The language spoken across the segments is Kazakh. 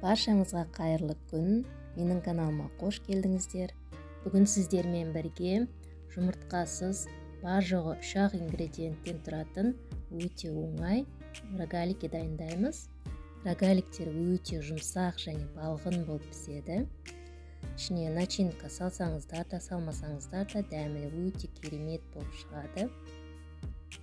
Баршаңызға қайырлы күн. Менің каналыма қош келдіңіздер. Бүгін сіздермен бірге жұмыртқасыз бар жоғы 3-ақ ингредиенттен тұратын өте оңай рогалики дайындаймыз. Рогаликтер өте жұмсақ және балғын болып піседі. Ішіне начинка салсаңыздар да, салмасаңыздар да дәмі өте керемет болып шығады.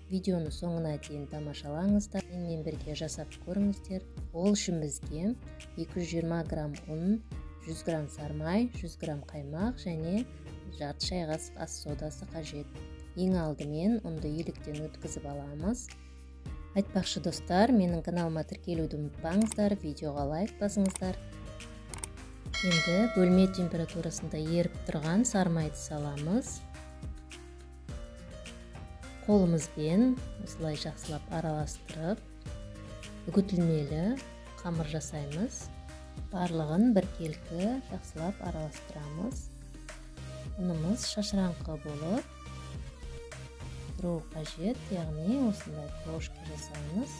Видеоны соңына дейін тамашалаңыздар, менімен бірге жасап көріңіздер. Ол үшін бізге 220 грамм ұн, 100 грамм сармай, 100 грамм қаймақ және жарты шай қасық ас содасы қажет. Ең алдымен ұнды електен өткізіп аламыз. Айтпақшы достар, менің каналыма тіркелуді ұмытпаңыздар, видеоға лайк басыңыздар. Енді бөлме температурасында еріп тұрған сармайды саламыз. Қолымызбен осылай жақсылап араластырып, үгітілмелі қамыр жасаймыз. Барлығын біркелкі жақсылап араластырамыз. Ұнымыз шашыраңқы болып тұру қажет, яғни осындай крошка жасаймыз.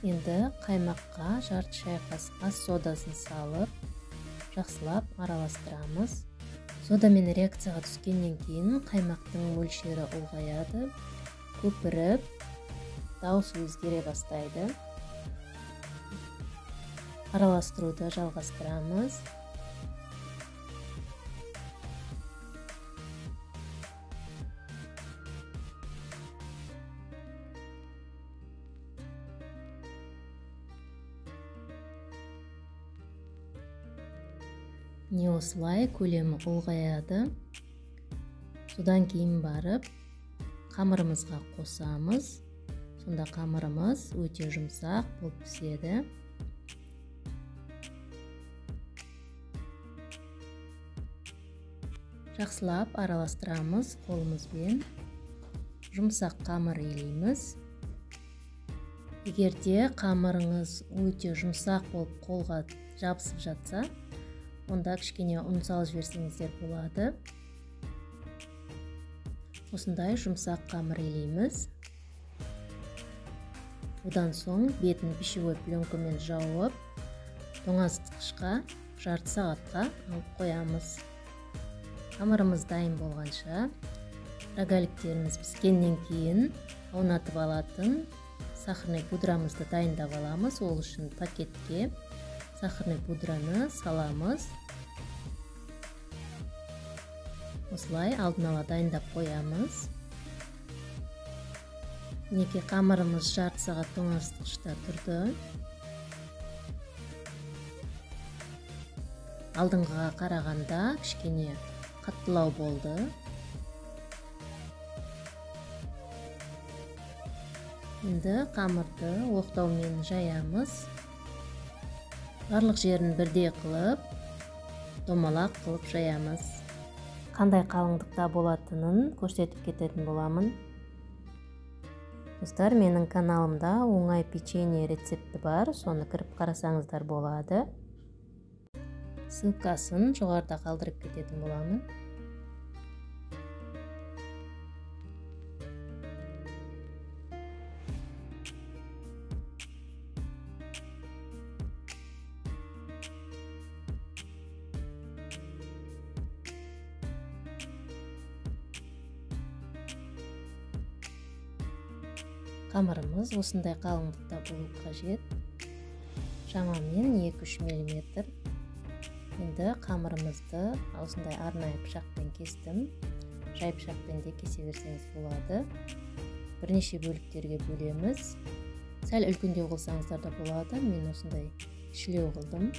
Енді қаймаққа жарты шай қасық ас содасын салып, жақсылап араластырамыз. Содамен реакцияға түскеннен кейін қаймақтың мөлшері ұлғаяды, көпіріп, дауысы өзгере бастайды. Араластыруды жалғастырамыз. Міне осылай көлемі ұлғаяды. Содан кейін барып қамырымызға қосамыз. Сонда қамырымыз өте жұмсақ болып піседі. Жақсылап араластырамыз қолымызбен. Жұмсақ қамыр илейміз. Егер де қамырыңыз өте жұмсақ болып қолға жабысып жатса, онда кішкене ұн салып жіберсеңіздер болады. Осындай жұмсақ қамыр илейміз. Одан соң бетін пищевой пленкамен жауып, тоңазытқышқа жарты сағатқа алып қоямыз. Қамырымыз дайын болғанша, рогаликтеріміз піскеннен кейін аунатып алатын сахарный пудрамызды дайындап аламыз. Ол үшін пакетке сахарный пудраны саламыз. Осылай алдын ала дайындап қоямыз. Мінекей қамырымыз жарты сағат тоңазытқышта тұрды. Алдыңғыға қарағанда кішкене қаттылау болды. Енді қамырды оқтаумен жаямыз. Барлық жерін бірдей қылып, домалақ қылып жаямыз. Қандай қалыңдықта болатынын көрсетіп кететін боламын. Достар, менің каналымда оңай печенье рецепті бар, соны кіріп қарасаңыздар болады. Ссылкасын жоғарыда қалдырып кететін боламын. Қамырымыз осындай қалыңдықта болу қажет. Шамамен 2-3 миллиметр. Енді қамырымызды осындай арнайы пышақпен кестім. Жай пышақпен де кесе берсеңіз болады. Бірнеше бөліктерге бөлеміз. Сәл үлкендеу қылсаңыздар да болады. Мен осындай кішілеу қылдым.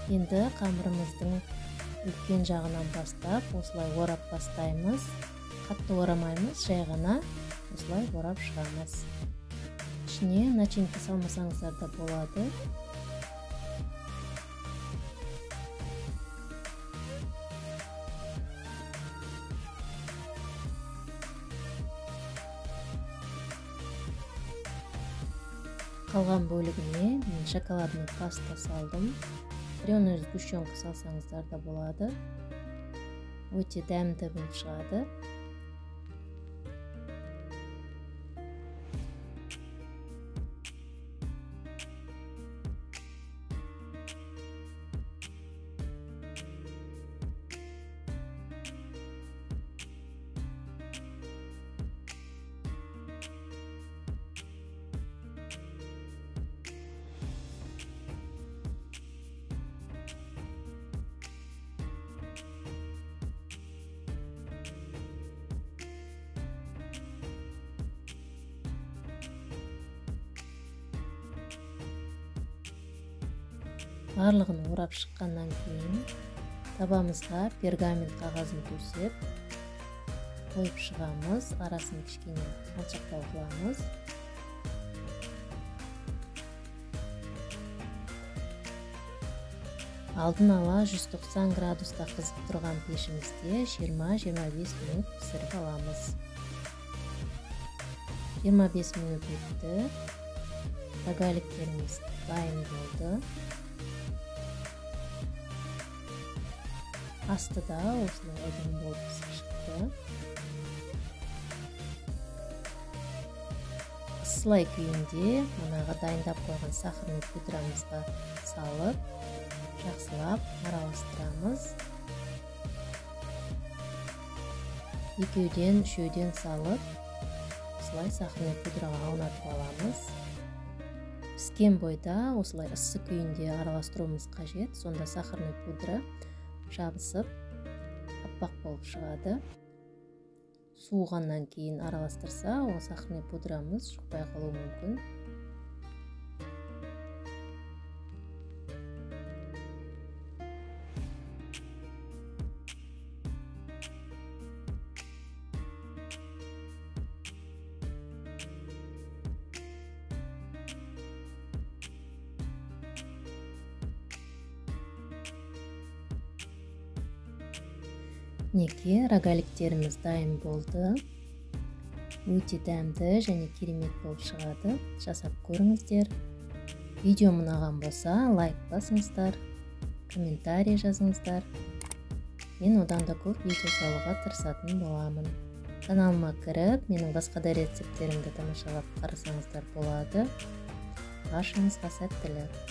Енді қамырымыздың үлкен жағынан бастап, осылай орап бастаймыз. Қатты орамаймыз, жай ғана осылай орап шығамыз. Ішіне начинка салмасаңыздар да болады. Қалған бөлігіне мен шоколадный паста салдым. Вареную сгущенка салсаңыздар да болады. Өте дәмді болып шығады. Барлығын орап шыққаннан кейін табамызға пергамент қағазын төсеп қойып шығамыз. Арасын кішкене алшақтау қыламыз. Алдын ала 190 градуста қызып тұрған пешімізде 20-25 минут пісіріп аламыз. 25 минут өтті. Рогаликтеріміз дайын болды. Асты да осылай әдемі болып пісіп шықты. Ысылай күйінде манағы дайындап қойған сахарный пудрамызға салып, жақсылап араластырамыз. Екеуден, үшеуден салып, осылай сахарный пудраға аунатып аламыз. Піскен бойда осылай ыссы күйінде араластыруымыз қажет, сонда сахарный пудра жабысып аппақ болып шығады. Суығаннан кейін араластырса, ол сахарный пудрамыз жұқпай қалуы мүмкін. Мінекей, рогаликтеріміз дайын болды. Өте дәмді және керемет болып шығады. Жасап көріңіздер. Видео ұнаған болса, лайк басыңыздар, комментарий жазыңыздар. Мен одан да көп видео салуға тырысатын боламын. Каналыма кіріп, менің басқа да рецепттерімді тамашалап қарасаңыздар болады. Баршаңызға сәттілік.